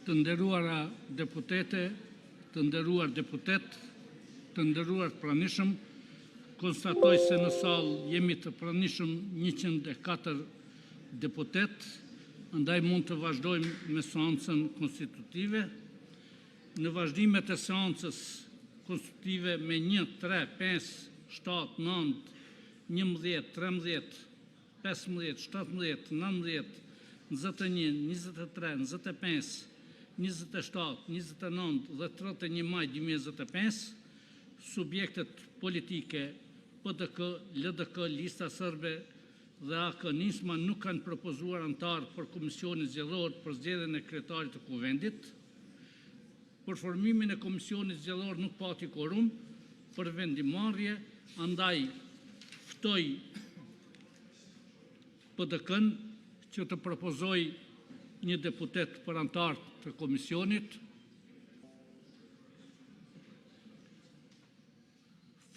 Të nderuara deputete, Të nderuar deputetë, Të nderuar të pranishëm, Konstatoj se në sallë jemi të pranishëm 104 deputetë, andaj mund të vazhdojmë me seancën konstitutive. Në vazhdimet e seancës konstitutive më 1, 3, 5, 7, 9, 11, 13, 15, 17, 19, 21, 23, 25, 27, 29 dhe 31 maj 2025, subjektet politike PDK, LDK, Lista serbe dhe AAK Nisma nuk kanë propozuar anëtarë për Komisionin zgjedhor për zgjedhjen e kryetarit të Kuvendit. Për formimin e Komisionit zgjedhor nuk pati kuorum për vendimmarrje, andaj ftoj PDK-në që të propozojë një deputet për anëtar të komisionit.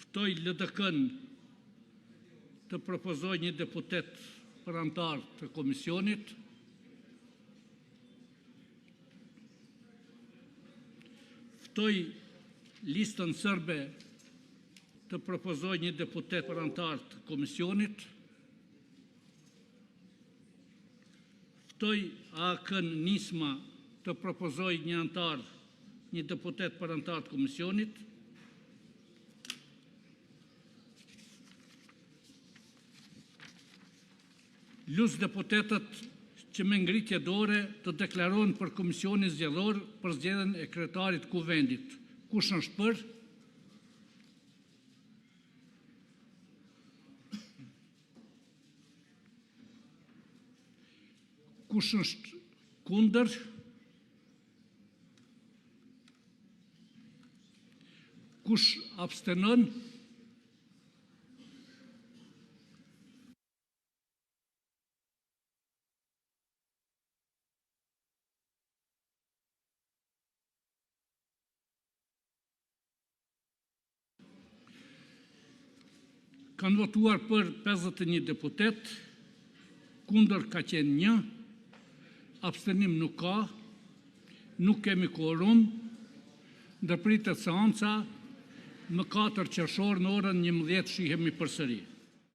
Ftoj LDK-në të propozojë një deputet për anëtar të komisionit. Ftoj Listën serbe të propozojë një deputet për anëtar të komisionit. Ftoj AAK-në, Nisma të propozojë një anëtar, një deputet për anëtar të komisionit. Lus deputetët që me ngritje dore të deklarohen për Komisionin zgjedhor për zgjedhjen e kryetarit të Kuvendit. Kush është për? Kush është kundër? Kush abstenon? Kanë votuar për 51 deputetë, kundër ka qenë një, abstenim nuk ka. Nuk kemi kuorum. Ndërpritet seanca. Më 4 qershor, në orën 11:00, shihemi përsëri.